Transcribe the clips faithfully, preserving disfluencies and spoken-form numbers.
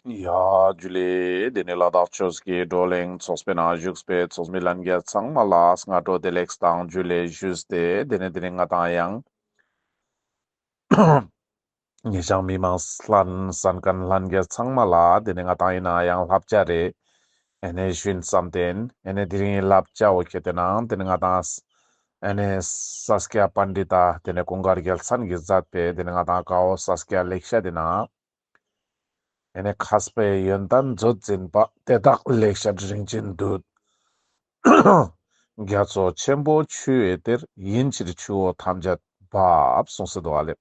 ཡ་ཇུ་ལེ། དེ་ནས་ལ་དྭགས་ཆོས་ཀྱི་བགྲོ་གླེང་ཚོགས་པའི་ནང་བཞུགས་པའི་ཚོགས་མི་ལྷན་རྒྱས་ཚང་མ་ལ་སྔ་དྲོ་བདེ་ལེགས་དང་ཇུ་ལེ་ཞུས་ཏེ། དེ་ནས་དེ་རིང་ང་ཏང་ཡང་ཉེ་ཞང་མི་མང་ལྷན་གསན་མཁན་ལྷན་རྒྱས་ཚང་མ་ལ་དེ་ནས་ང་ཏང་ཡིན་ན་ཡང་བསླབ་བྱ་རེ་ཨེ་ནས་ཞུན་བསམ་སྟེ། ཨེ་ནས་དེ་རིང་བསླབ་བྱ་བོ་ཁྱེར་ཏེ་ན་དེ་ནས་ང་ཏང་ཨེ་ནས་ས་སྐྱ་པཎྜི་ཏ་དེ་ནས་ཀུན་དགའ་རྒྱལ་མཚན་གྱིས་མཛད་པའི་དེ་ནས་ང་ཏང་ཀ་བོ་ས་སྐྱ་ལེགས་བཤད་དེ་ན་ཨེ་ནས་མཁས་པའི་ཡོན་ཏན་མཛོད་འཛིན་པ། དེ་དག་ལེགས་བཤད་རིན་ཆེན་བསྡུས། རྒྱ་མཚོ་ཆེན་པོ་ཆུ་ཡི་གཏེར། ཡིན་ཕྱིར་ཆུ་བོ་ཐམས་ཅད་འབབ། གསུངས་སེ་འདུག་ཨ་ལེ།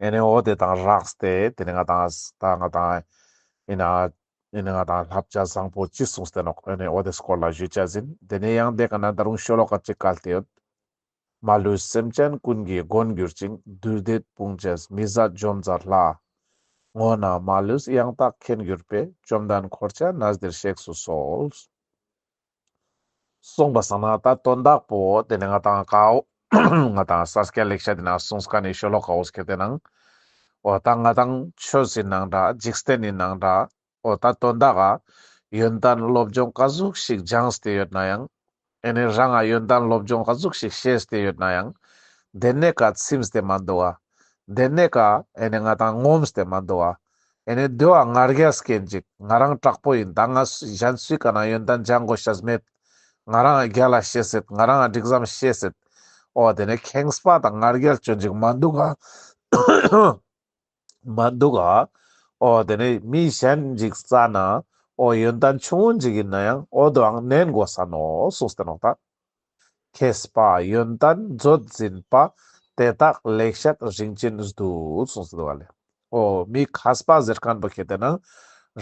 ཨེ་ནས་འོ་དེ་དང་སྦྲགས་ཏེ་དེ་ནས་ང་ཏང་ད་ང་ཏང་ཡིན་ན་ཡིན་ན་ང་ཏང་བསླབ་བྱ་བཟང་པོ་ཅི་གསུངས་ཏེ་ནོག་ཨེ་ནས་འོ་དེ་སྐོར་ལ་ཞུ་བྱ་ཟིན། དེ་ནས་ཡང་དེ་ཀ་ན་ད་རུང་ཤོ་ལོ་ཀ་ཅིག་བཀལ་ཏེ་ཡོད། མ་ལུས་སེམས་ཅན་ཀུན་གྱི་མགོན་གྱུར་ཅིང་། བདུད་སྡེ་དཔུང་བཅས་མི་བཟད་འཇོམས་མཛད་ལྷ། ངོ་ན་མ་ལུས་ཡང་དག་མཁྱེན་གྱུར་པའི། བཅོམ་ལྡན་འཁོར་བཅས་གནས་འདིར་གཤེགས་སུ་གསོལ། གསུངས་པ་སང་ན་ད་དོན་དག་པོ་དེ་ནས་ང་ཏང་ཀ་བོ་ང་ཏང་ས་སྐྱ་ལེགས་བཤད་དེ་ན་གསུངས་མཁན་ནི་ཤོ་ལོ་ཀ་བོ་ཁྱེར་ཏེ་ན་འོ་ད་ང་ཏང་ཆོས་ཡིན་ནང་འདྲ་འཇིག་རྟེན་ཡིན་ནང་འདྲ། འོ་ད་དོན་དག་ག་ཡོན་ཏན་སློབ་སྦྱོང་ཀ་ཟུག་ཞིག་སྦྱངས་ཏེ་ཡོད་ན་ཡང་། ཨེ་ནས་རང་ང་ཡོན་ཏན་སློབ་སྦྱོང་ཀ་ཟུག་ཞིག་ཤེས་ཏེ་ཡོད་ན་ཡང་། དེ་ནས་ཀ་ཚིམས་ཏེ་མ་འདུག་ག་དེ་ནས་ཀ་ཨེ་ནས་ང་ཏང་ངོམས་ཏེ་མ་འདུག་ག་ཨེ་ནས་དེ་བོ་ང་རྒྱལ་སྐྱེན་ཅིག་ང་རང་དྲག་པོ་ཡིན། ད་ང་གཞན་སུའི་ཀ་ན་ཡོན་ཏན་སྦྱང་དགོས་ཤེས་མེད། ང་རང་རྒྱལ་ལ་ཤེས་སྲིད། ང་རང་སྒྲིག་བསམ་ཤེས་སྲིད། འོ་དེ་ནས་ཁེངས་པ་དང་ང་རྒྱལ་སྐྱེན་ཅིག་མ་འདུག་ག་མ་འདུག་ག་འོ་དེ་ནས་མི་གཞན་ཅིག་རྩ་ན་འོ་ཡོན་ཏན་ཆུང་ངུན་ཅིག་ཡིན་ན་ཡང་འོ་དོའང་ནན་དགོས་ས་ནོག་གསུངས་ཏེ་ནོག་ད། མཁས་པ་ཡོན་ཏན་མཛོད་འཛིན་པ། དེ་དག་ལེགས་བཤད་རིན་ཆེན་བསྡུས། གསུངས་ཏེ་འདུག་ག་ལེ། འོ་མི་མཁས་པ་ཟེར་མཁན་པོ་ཁྱེར་ཏེ་ན་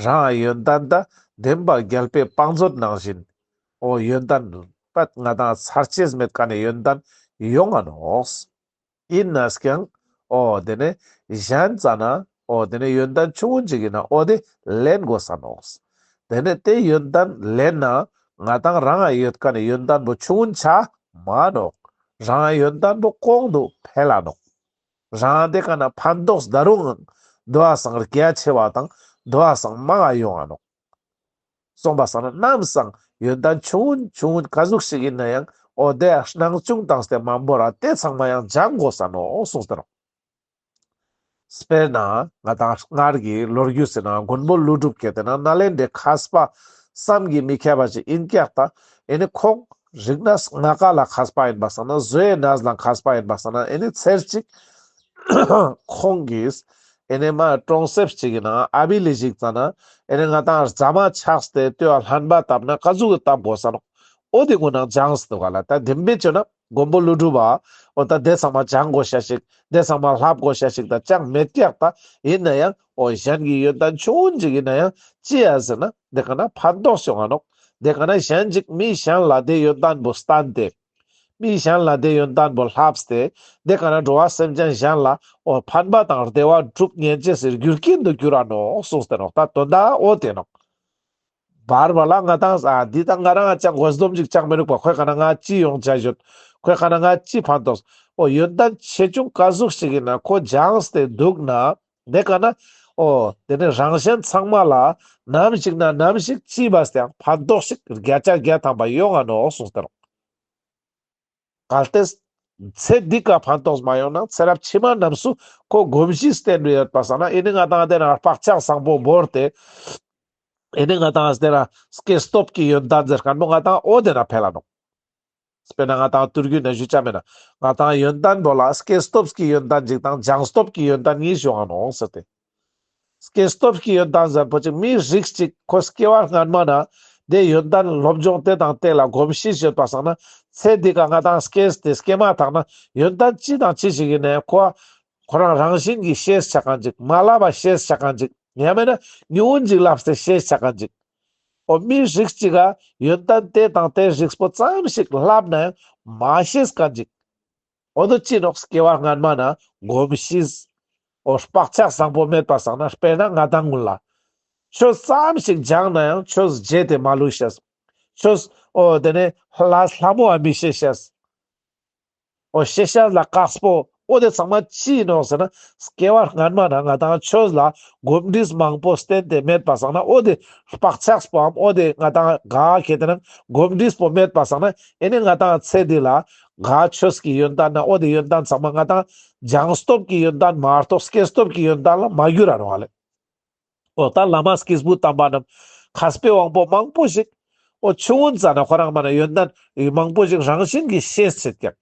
རང་ཡོན་ཏན་ད་བདེན་པ་རྒྱལ་པོའི་བང་མཛོད་ནང་བཞིན་འོ་ཡོན་ཏན་པད་ང་ཏང་ཚར་ཅེས་མེད་མཁན་ནི་ཡོན་ཏན་ཡོང་ང་ནོག་ཡིན་ནས་ཀྱང་། འོ་དེ་ནས་གཞན་རྩ་ན། འོ་དེ་ནས་ཡོན་ཏན་ཆུང་ངུན་ཅིག་ཡིན་ན་འོ་དེ་ལེན་དགོས་ས་ནོག་དེ་ནས་དེ་ཡོན་ཏན་ལེན་ན་ང་ཏང་རང་ང་ཡོད་མཁན་ནི་ཡོན་ཏན་པོ་ཆུང་ངུན་ཆ་མ་ནོག་རང་ཡོན་ཏན་པོ་གོང་དུ་འཕེལ་ལ་ནོག་རང་དེ་ཀ་ན་ཕན་ཐོགས་ད་རུང་དོ་བ་སང་རྒྱ་ཆེ་བ་དང་དོ་བ་སང་མང་ང་ཡོང་ང་ནོག་གསུངས་པ་སང་ན་ནམ་སང་ཡོན་ཏན་ཆུང་ངུན་ཆུང་ངུན་ཀ་ཟུག་ཞིག་ཡིན་ན་ཡང་འོ་དེ་སྣང་ཆུང་བཏང་སྟེ་མ་བོར་ར་དེ་ཚང་མ་ཡང་སྦྱང་དགོས་ས་ནོག་གསུངས་ཏེ་ནོག་དཔེར་ན་ང་ཏང་སྔར་གྱི་ལོ་རྒྱུས་ཟེར་ན་མགོན་པོ་ཀླུ་སྒྲུབ་ཁྱེར་ཏེ་ན་ནཱ་ལེནྡྲའི་མཁས་པ་བསམ་གྱིས་མི་ཁྱབ་པ་ཞིག་ཡིན་ཀྱག་ད་ཨེ་ནི་ཁོང་རིག་གནས་ལྔ་ཀ་ལ་མཁས་པ་ཡིན་པ་སང་ན་བཟོ་ཡི་གནས་ལ་མཁས་པ་ཡིན་པ་སང་ན་ཨེ་ནི་ཚེར་ཅིག་ཁོང་གིས་ཨེ་ནི་མ་གྲོང་གསེབ་ཅིག་གི་ནང་ཨ་བི་ལི་ཞིག་ཙ་ན་ཨེ་ནི་ང་ཏང་རྫ་མ་ཆགས་ཏེ་ལྟོས་ལྷན་པ་བཏབ་ན་ཀ་ཟུག་གི་བཏབ་དགོས་ས་ནོག་འོ་དེ་ཀུན་ནང་སྦྱངས་འདུག་ག་ལེ། ད་བདེན་པའི་ཆོས་ན་མགོན་པོ་ཀླུ་སྒྲུབ་པ་འོ་ད་དེ་ཚང་མ་སྦྱང་དགོས་ཤ་ཞིག་དེ་ཚང་མ་ལྷབ་དགོས་ཤ་ཞིག་ད་ཅང་མེད་ཀྱག་ད་ཡིན་ན་ཡང་འོ་གཞན་གྱི་ཡོན་ཏན་ཆུང་ངུན་ཅིག་ཡིན་ན་ཡང་ཅི་ཡ་ཟེར་ན་དེ་ཀ་ན་ཕན་ཐོགས་ཤོང་ང་ནོག་དེ་ཀ་ན་གཞན་ཅིག་མི་གཞན་ལ་དེ་ཡོན་ཏན་པོ་བསྟན་ཏེ། མི་གཞན་ལ་དེ་ཡོན་ཏན་པོ་ལྷབས་ཏེ། དེ་ཀ་ན་འགྲོ་བ་སེམས་ཅན་གཞན་ལ་འོ་ཕན་པ་དང་བདེ་བ་སྒྲུབ་ཉན་ཅེས་སི་རྒྱུ་རྐྱེན་དུ་འགྱུར་ར་ནོག་གསུངས་ཏེ་ནོག་ད་དོན་དག་འོ་དེ་ནོག་བར་བར་ལ་ང་ཏང་ཨ་འདི་ད་ང་རང་ང་ཅང་དགོས་སྡོམ་ཅིག་ཅང་མི་འདུག་པ། ཁོའི་ཀ་ན་ང་ཅི་ཡོང་ཆ་ཡོད། ཁོའི་ཀ་ན་ང་ཅི་ཕན་ཐོགས། འོ་ཡོན་ཏན་ཆེ་ཆུང་ཀ་ཟུག་ཞིག་ཡིན་ན་ཁོ་སྦྱངས་ཏེ་འདུག་ན། དེ་ཀ་ན། འོ། དེ་ནི་རང་གཞན་ཚང་མ་ལ་ནམ་ཞིག་ན་ནམ་ཞིག་ཅི་བས་ཏེ་ཡང་ཕན་ཐོགས་ཤིག་བརྒྱ་ཆ་བརྒྱ་ཐམ་པ་ཡོང་ང་ནོག་གསུངས་ཏེ་ནོག་གལ་ཏེ། ཚེ་འདི་ཀ་ཕན་ཐོགས་མ་ཡོང་ན་ཚེ་རབས་ཕྱི་མ་རྣམས་སུ་ཁོ་གོམས་གཤིས་བསྟན་ཏེ་ཡོད་པ་སང་ན་ཨེ་ནི་ང་ཏང་དེ་ན་བག་ཆགས་བཟང་པོ་བོར་ཏེ། ཨེ་ནི་ང་ཏང་དེ་ན་སྐྱེས་སྟོབས་ཀྱི་ཡོན་ཏན་ཟེར་མཁན་པོ་ང་ཏང་འོ་དེ་ན་འཕེལ་ལ་ནོག་དཔེར་ན་ང་ཏང་དུས་རྒྱུན་ན་ཞུ་ཆ་མེད་ན། ང་ཏང་ཡོན་ཏན་པོ་ལ་སྐྱེས་སྟོབས་ཀྱི་ཡོན་ཏན་ཅིག་དང་སྦྱངས་སྟོབས་ཀྱི་ཡོན་ཏན་གཉིས་ཡོང་ང་ནོག་ཟེར་ཏེ། སྐྱེས་སྟོབས་ཀྱི་ཡོན་ཏན་ཟེར་པོ་ཅིག་མི་རིགས་ཅིག་ཁོ་སྐྱེ་བ་སྔན་མ་ན་དེ་ཡོན་ཏན་སློབ་སྦྱོང་དེ་དང་དེ་ལ་གོམས་གཤིས་ཡོད་པ་སང་ན་ཚེ་འདི་ཀ་ང་ཏང་སྐྱེས་ཏེ་སྐྱེས་མ་ཐག་ན་ཡོན་ཏན་ཅི་དང་ཅི་ཞིག་ཡིན་ནའང་ཁོ་ཁོ་རང་རང་བཞིན་གྱིས་ཤེས་ཆ་མཁན་ཅིག་མ་ལབ་པ་ཤེས་ཆ་མཁན་ཅིག་ཡང་མེད་ན་ཉུང་ངུན་ཅིག་ལབས་ཏེ་ཤེས་ཆ་མཁན་ཅིག་འོ་མི་རིགས་ཅིག་ག་ཡོན་ཏན་དེ་དང་དེ་རིགས་པོ་ཙམ་ཞིག་ལབ་ན་ཡང་མ་ཤེས་མཁན་ཅིག་འོ་དོ་ཅི་ནོག་སྐྱེ་བ་སྔན་མ་ན་གོམས་གཤིས། འོ་བག་ཆགས་བཟང་པོ་མེད་པ་སང་ན་དཔེར་ན་ང་ཏང་ཀུན་ལ། ཆོས་ཙམ་ཞིག་སྦྱངས་ན་ཡང་ཆོས་བརྗེད་དེ་མ་ལུས་ཤེས། ཆོས་འོ་དེ་ནས་ལ་ལྷ་མོ་བ་མི་ཤེས་ཤེས། འོ་ཤེས་ཤེས་ལ་དཀགས་པོ་ འོ་དེ་ཚང་མ་ཅི་ཡིན་ནོག་ཟེར་ན། སྐྱེ་བ་སྔན་མ་ན་ང་ཏང་ཆོས་ལ་གོམས་འདྲིས་མང་པོ་བསྟེན་ཏེ་མེད་པ་སང་ན། འོ་དེ་བག་ཆགས་པོའམ་འོ་དེ་ང་ཏང་ག་ཁེ་ཏེ་ན་གོམས་འདྲིས་པོ་མེད་པ་སང་ན། ཨེ་ནི་ང་ཏང་ཚེ་འདི་ལ་ག་ཆོས་ཀྱི་ཡོན་ཏན་ན་འོ་དེ་ཡོན་ཏན་ཚང་མ་ང་ཏང་སྦྱང་སྟོབས་ཀྱི་ཡོན་ཏན་མ་གཏོགས་སྐྱེ་སྟོབས་ཀྱི་ཡོན་ཏན་ལ་མ་གྱུར་ར་ནོག་ལེ། འོ་ད་བླ་མ་སྐྱེས་བུ་དམ་པ་རྣམས་མཁས་པའི་དབང་པོ་མང་པོ་ཞིག་འོ་ཆུང་ངུན་ཙ་ན་ཁོ་རང་མ་ན་ཡོན་ཏན་མང་པོ་ཞིག་རང་བཞིན་གྱིས་ཤེས་ཆེད་ཀྱག་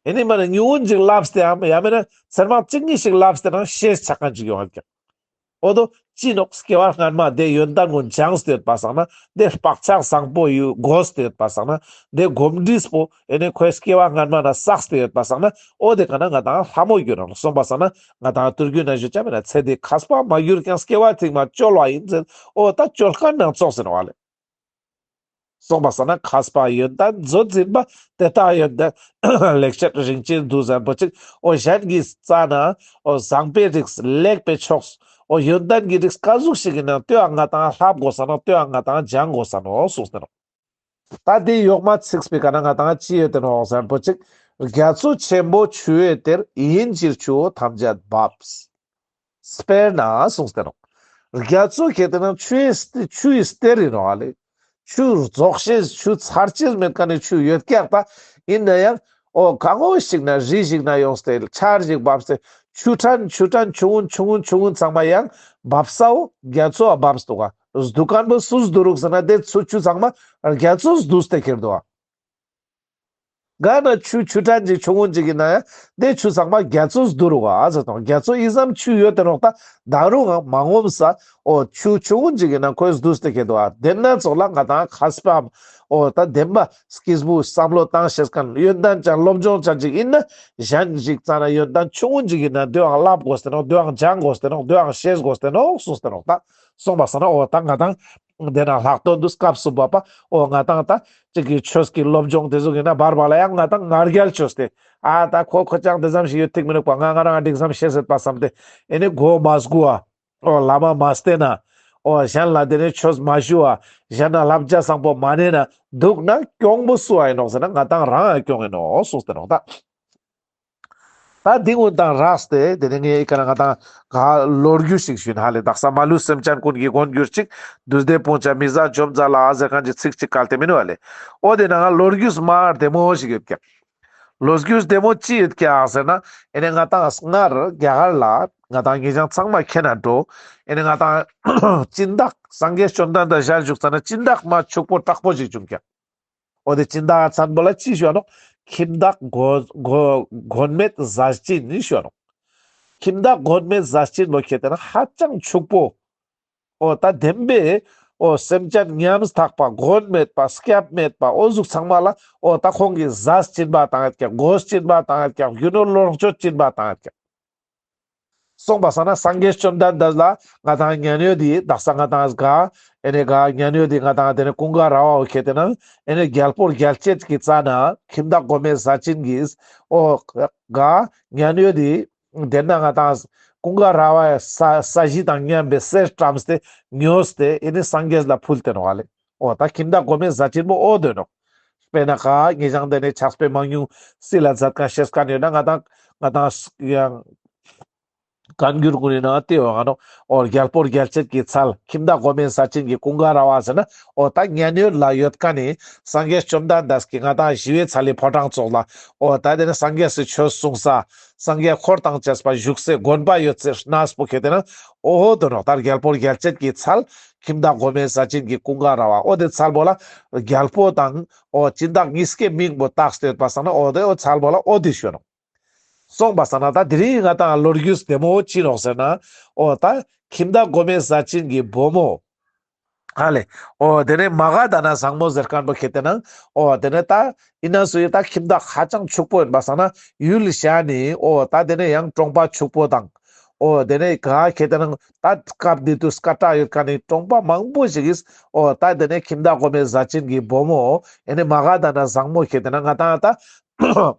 ཨེ་ནི་མ་ན་ཉུང་ངུན་ཅིག་ལབས་ཏེའམ་ཡང་མེད་ན་ཚར་མ་གཅིག་གཉིས་ཤིག་ལབས་ཏེ་རང་ཤེས་ཆ་མཁན་ཅིག་ཡོང་ཡོད་ཀྱག་འོ་དོ་ཅི་ནོག་སྐྱེ་བ་སྔན་མ་དེ་ཡོན་ཏན་ངོ་སྦྱངས་ཏེ་ཡོད་པ་སང་ན། དེ་བག་ཆགས་བཟང་པོ་ཡོད་དགོས་ཏེ་ཡོད་པ་སང་ན། དེ་གོམས་འདྲིས་པོ་ཨེ་ནི་ཁོའི་སྐྱེ་བ་སྔན་མ་ན་བསགས་ཏེ་ཡོད་པ་སང་ན། འོ་དེ་ཀ་ན་ང་ཏང་ལྷ་མོ་གྱུར་ར་ནོག་སོང་པ་སང་ན་ང་ཏང་ཐུར་རྒྱུད་ན་ཞུ་ཆ་མེད་ན། ཚེ་འདི་མཁས་པ་མ་གྱུར་ཀྱང་སྐྱེ་བ་ཐེངས་མ་བཅོལ་བ་ཡིན་ཟེར། འོ་ད་བཅོལ་མཁན་ནང་ཙོགས་ཟེར་བ་ལེ། སོང་པ་སང་ན་མཁས་པ་ཡོན་ཏན་མཛོད་འཛིན་པ། དེ་དག་ཡོན་ཏན་ལེགས་སྤྱད་རིན་ཆེན་དུ་ཟེར་པོ་ཅིག་འོ་གཞན་གྱི་རྩ་ན་འོ་བཟང་པའི་རིགས་ལེགས་པའི་ཕྱོགས། འོ་ཡོན་ཏན་གྱི་རིགས་ག་ཟུག་ཞིག་ཡིན་ན་དེའང་ང་ཏང་ལྷབ་དགོས་ས་ནོག་དེའང་ང་ཏང་སྦྱང་དགོས་ས་ནོག་གསུངས་ཏེ་ནོག་ད་དེ་ཡོག་མ་ཚིགས་པའི་ཀ་ན་ང་ཏང་ཅི་ཡོད་དེ་ནོག་ཟེར་པོ་ཅིག་རྒྱ་མཚོ་ཆེན་པོ་ཆུ་ཡི་གཏེར། ཡིན་ཕྱིར་ཆུ་བོ་ཐམས་ཅད་འབབ། དཔེར་ན་གསུངས་ཏེ་ནོག་རྒྱ་མཚོ་ཁེ་ཏེ་ན་ཆུ་ཡི་གཏེ་ཆུ་ཡི་གཏེར་ཡིན་ནོག་ཨ་ལེ། ཆུ་རྫོགས་ཤེས་ཆུ་ཚར་ཅེས་མེད་མཁན་ནི་ཆུ་ཡོད་ཀྱག་ད་ཡིན་ན་ཡང་འོ་གང་བོ་ཞིག་ན་རི་ཞིག་ན་ཡོངས་ཏེ་ཆར་ཞིག་བབས་ཏེ་ཆུ་ཕྲན་ཆུ་ཕྲན་ཆུང་ངུན་ཆུང་ངུན་ཆུང་ངུན་ཚང་མ་ཡང་འབབ་སའོ་རྒྱ་མཚོ་ཨ་འབབ་སྟུག་ག་སྡུ་མཁན་པོ་སུས་སྡུ་རུག་ཟེར་ན་དེ་ཆུ་ཆུ་ཚང་མ་རྒྱ་མཚོས་སྡུས་ཏེ་ཁྱེར་འདུག་ག་ག་ན་ཆུ་ཆུ་ཕྲན་ཅིག་ཆུང་ངུན་ཅིག་ཡིན་ན་ཡང་དེ་ཆུ་ཚང་མ་རྒྱ་མཚོས་སྡུ་རུག་ག་ཟེར་དང་། རྒྱ་མཚོ་ཨི་ཙམ་ཆུ་ཡོད་དེ་ནོག་ད་ད་རུང་ཡང་མ་ངོམས་ས་འོ་ཆུ་ཆུང་ངུན་ཅིག་ཡིན་ན་ཁོས་སྡུས་ཏེ་ཁྱེར་འདུག་ག་དེ་ན་ཙོགས་ལ་ང་ཏང་མཁས་པའམ་འོ་ད་བདེན་པ་སྐྱེས་བུ་བསམ་བློ་བཏང་ཤེས་མཁན་ཡོན་ཏན་ཅན་སློབ་སྦྱོང་ཅན་ཅིག་ཡིན་ན་གཞན་ཞིག་རྩ་ན་ཡོན་ཏན་ཆུང་ངུན་ཅིག་ཡིན་ན་དེའང་ལྷབ་དགོས་ཏེ་ནོག་དེའང་སྦྱང་དགོས་ཏེ་ནོག་དེའང་ཤེས་དགོས་ཏེ་ནོག་གསུངས་ཏེ་ནོག་ད་སོང་པ་སང་ན་འོ་ད་ང་ཏང་དེ་ན་ལྷག་དོན་དུ་སྐབས་སུ་བབ་པ་འོ་ང་ཏང་ད་ཅིག་གི་ཆོས་ཀྱི་སློབ་སྦྱོང་དེ་ཟུག་ཡིན་ན་བར་བར་ལ་ཡང་ང་ཏང་ང་རྒྱལ་ཅོས་ཏེ་ཨ་ད་ཁོ་ཁོ་ཅང་དེ་ཙམ་ཞིག་ཡོད་ཐིག་མི་ནུག་པ། ང་ང་རང་འགྲིག་ཙམ་ཤེས་ཟེར་པ་བསམ་སྟེ་ཨེ་ནི་མགོ་མ་སྒུར་བ། འོ་བླ་མ་མ་བསྟེན་ན། འོ་གཞན་ལ་དེ་ནས་ཆོས་མ་ཞུ་བ། གཞན་ལ་བསླབ་བྱ་བཟང་པོ་མ་ནེན་ན་འདུག་ན་གྱོང་པོ་སུ་ཨ་ཡིན་ནོག་ཟེར་ན་ང་ཏང་རང་ཨ་གྱོང་ཡིན་ནོག་གསུངས་ཏེ་ནོག་ད། ད་འདི་ཀུན་དང་རགས་ཏེ་དེ་ནས་ངས་ཨི་ཀ་ན་ང་ཏང་ག་ལོ་རྒྱུས་ཤིག་ཞུས་ན་ཧ་ལེ། དག་ས་མ་ལུས་སེམས་ཅན་ཀུན་གྱི་མགོན་གྱུར་ཅིག་དུས་འདས་སྤུན་ཆ་མི་བཟད་འཇོམས་མཛད་ལ་ཟེར་མཁན་གྱི་ཚིག་ཅིག་བཀལ་ཏེ་མི་ནུག་ཨ་ལེ། འོ་དེ་ནང་ལོ་རྒྱུས་མ་བདེ་མོ་ཞིག་ཡོད་ཀྱག་ལོ་རྒྱུས་བདེ་མོ་ཅི་ཡོད་ཀྱག་ཟེར་ན། ཨེ་ནི་ང་ཏང་སྔར་རྒྱ་གར་ལ་ང་ཏང་ངེད་ཅག་ཚང་མ་མཁྱེན་ན་འགྲོ། ཨེ་ནི་ང་ཏང་སྦྱིན་བདག་སངས་རྒྱས་བཅོམ་ལྡན་འདས་ཞལ་བཞུགས་ཙ་ན་སྦྱིན་བདག་མ་ཕྱུག་པོ་དྲག་པོ་ཞིག་བྱུང་ཀྱག་འོ་དེ་སྦྱིན་བདག་མཚན་པོ་ལ་ཅི་ཞུ་ནོག་ཁྱིམ་བདག་མགོན་མགོན་མགོན་མེད་ཟས་སྦྱིན་ནི་ཞུ་ནོག་ཁྱིམ་བདག་མགོན་མེད་ཟས་སྦྱིན་པོ་ཁྱེད་དེ་ན་ཧ་ཅང་ཕྱུག་པོ། འོ་ད་བདེན་པའི་འོ་སེམས་ཅན་ཉམ་ཐག་པ་མགོན་མེད་པ་སྐྱབས་མེད་པ་འོ་ཟུག་ཚང་མ་ལ་འོ་ད་ཁོང་གིས་ཟས་སྦྱིན་པ་བཏང་ཡོད་ཀྱག་མགོ་སྦྱིན་པ་བཏང་ཡོད་ཀྱག་རྒྱུ་ནོར་ལོངས་སྤྱོད་སྦྱིན་པ་བཏང་ཡོད་ཀྱག་སོང་པ་སང་ན་སངས་རྒྱས་བཅོམ་ལྡན་འདས་ལ་ང་ཏང་མཉན་ཡོད་དེ་དག་ས་ང་ཏང་ག་ཨེ་ནི་ག་མཉན་ཡོད་དེ་ང་ཏང་དེ་ནི་ཀུན་དགའ་ར་བ་འོ་ཁྱེད་དེ་ན་ཨེ་ནི་རྒྱལ་པོ་རྒྱལ་བྱེད་ཀྱི་རྩ་ན་ཁྱིམ་བདག་མགོན་མེད་ཟས་སྦྱིན་གྱིས་འོ་ག་མཉན་ཡོད་དེ་དེ་ན་ང་ཏང་ཀུན་དགའ་ར་བའི་ས་ས་གཞི་དང་མཉམ་པའི་གསེར་བཀྲམས་ཏེ་ཉོས་ཏེ་ཨེ་ནི་སངས་རྒྱས་ལ་ཕུལ་ཏེ་ནོག་ཨ་ལེ། འོ་ད་ཁྱིམ་བདག་མགོན་མེད་ཟས་སྦྱིན་པོ་འོ་དོ་ནོག་དཔེར་ན་ག་ངེད་ཅག་དེ་ནས་ཕྱག་དཔེ་མང་ཉུང་སྲིད་ལ་མཛད་མཁན་ཤེས་མཁན་ཡོད་ན་ང་ཏང་ང་ཏང་ཡང་བཀའ་འགྱུར་ཀུན་ནི་ནང་དེ་འོ་ང་ནོག་འོ་རྒྱལ་པོ་རྒྱལ་བྱེད་ཀྱི་ཚལ་ཁྱིམ་བདག་མགོན་མེད་ཟས་སྦྱིན་གྱི་ཀུན་དགའ་ར་བ་ཟེར་ན་འོ་ད་མཉན་ཡོད་ལ་ཡོད་མཁན་ནི་སངས་རྒྱས་བཅོམ་ལྡན་འདས་ཀྱི་ང་ཏང་ཞི་བའི་ཚལ་ལི་ཕོ་བྲང་ཙོགས་ལ་འོ་ད་དེ་ནི་སངས་རྒྱས་སི་ཆོས་གསུང་ས་སངས་རྒྱས་འཁོར་དང་བཅས་པ་བཞུགས་སའི་དགོན་པ་ཡོད་སའི་གནས་པོ་ཁྱེད་དེ་ན་འོ་དོ་ནོག་ད་རྒྱལ་པོ་རྒྱལ་བྱེད་ཀྱི་ཚལ་ཁྱིམ་བདག་མགོན་མེད་ཟས་སྦྱིན་གྱི་ཀུན་དགའ་ར་བ། འོ་དེ་ཚལ་པོ་ལ་རྒྱལ་པོ་དང་འོ་སྦྱིན་བདག་གཉིས་ཀའི་མིང་པོ་བཏགས་ཏེ་ཡོད་པ་སང་ན་འོ་དེ་འོ་ཚལ་པོ་ལ་འོ་དེ་ཞུ་ནོག་སོང་པ་སང་ན་ད་དེ་རིང་ང་ཏང་ལོ་རྒྱུས་བདེ་མོ་ཅི་ནོག་ཟེར་ན། འོ་ད་ཁྱིམ་བདག་མགོན་མེད་ཟས་སྦྱིན་གྱི་བུ་མོ། ཧ་ལེ། འོ་དེ་ནས་མ་ག་དྷ་ན་བཟང་མོ་ཟེར་མཁན་པོ་ཁྱེད་དེ་ན། འོ་དེ་ནས་ད་ཡིན་ན་སུ་ཡི་ད་ཁྱིམ་བདག་ཧ་ཅང་ཕྱུག་པོ་ཡིན་པ་སང་ན་ཡུལ་ཤ་ནི་འོ་ད་དེ་ནས་ཡང་གྲོང་པ་ཕྱུག་པོ་དང་། འོ་དེ་ནས་ག་ཁྱེད་དེ་ན་ད་སྐབས་འདི་དུས་སྐད་གྲགས་ཡོད་མཁན་ནི་གྲོང་པ་མང་པོ་ཞིག་གིས་འོ་ད་དེ་ནས་ཁྱིམ་བདག་མགོན་མེད་ཟས་སྦྱིན་གྱི་བུ་མོ་ཨེ་ནས་མ་ག་དྷ་ན་བཟང་མོ་ཁྱེད་དེ་ན་ང་ཏང་ད།